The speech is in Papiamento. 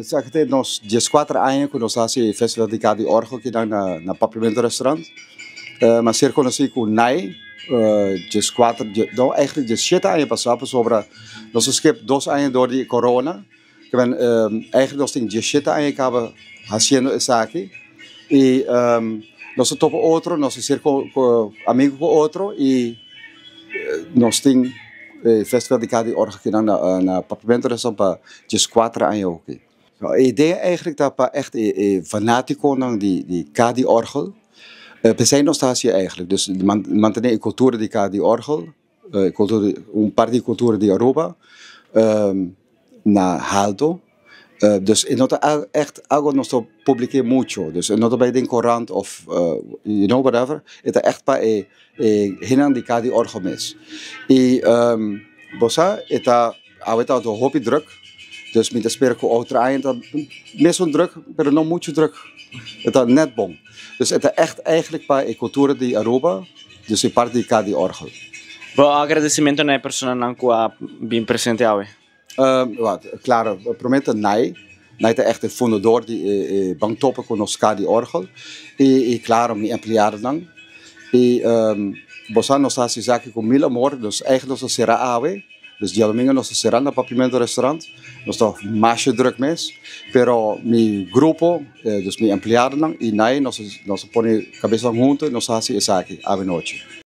Esaki ta nos 14 aña ku nos hasi festival di Cas di Orgel aki na Papiamento Restaurant. Ma ser konosí ku NAI, 14, no, eigenlijk 17 aña pasá, pasobra nos a skip 2 aña dor di corona. Ku eigenlijk nos tin 17 aña kaba hasiendo esaki. I nos a topa otro, nos a ser amigu ku otro i nos tin festival di Cas di Orgel aki na Papiamento Restaurant pa 14 aña aki. E idea eigenlijk ta pa echt e fanátikonan di Cas di Orgel. P'esei nos ta hasi eigenlijk. Dus mantené e kultura di Cas di Orgel, kultura, un parti di kultura di Aruba, na halto. Dus no ta echt algu nos ta publiká muchu. Dus no ta den krant of whatever. E ta echt pa e hendenan di Cas di Orgel mes. I bo ta awe ta hopi druk. Dus mi ta spera ku otro aña ta mesun druk, pero no muchu druk. E ta net bon. Dus e ta echt eigenlijk pa e kultura di Aruba, dus e parti di Cas di Orgel. Bon, agradesimentu na e personanan ku a bin presente awe. Wat, klaro, promé Nai. Nai ta echt e fundadó di Ban Topa ku nos Cas di Orgel. I klaro, mi empleadonan. I bo nos ta hasi esaki ku mil amor, dus eigenlijk nos ta sera awe. Dus djadumingu nos ta sera na Papiamento Restaurant. Nos ta mas druk mes. Pero mi grupo, dus mi empleadonan i Nai, nos a pone kabes huntu, nos ta hasi esaki anochi.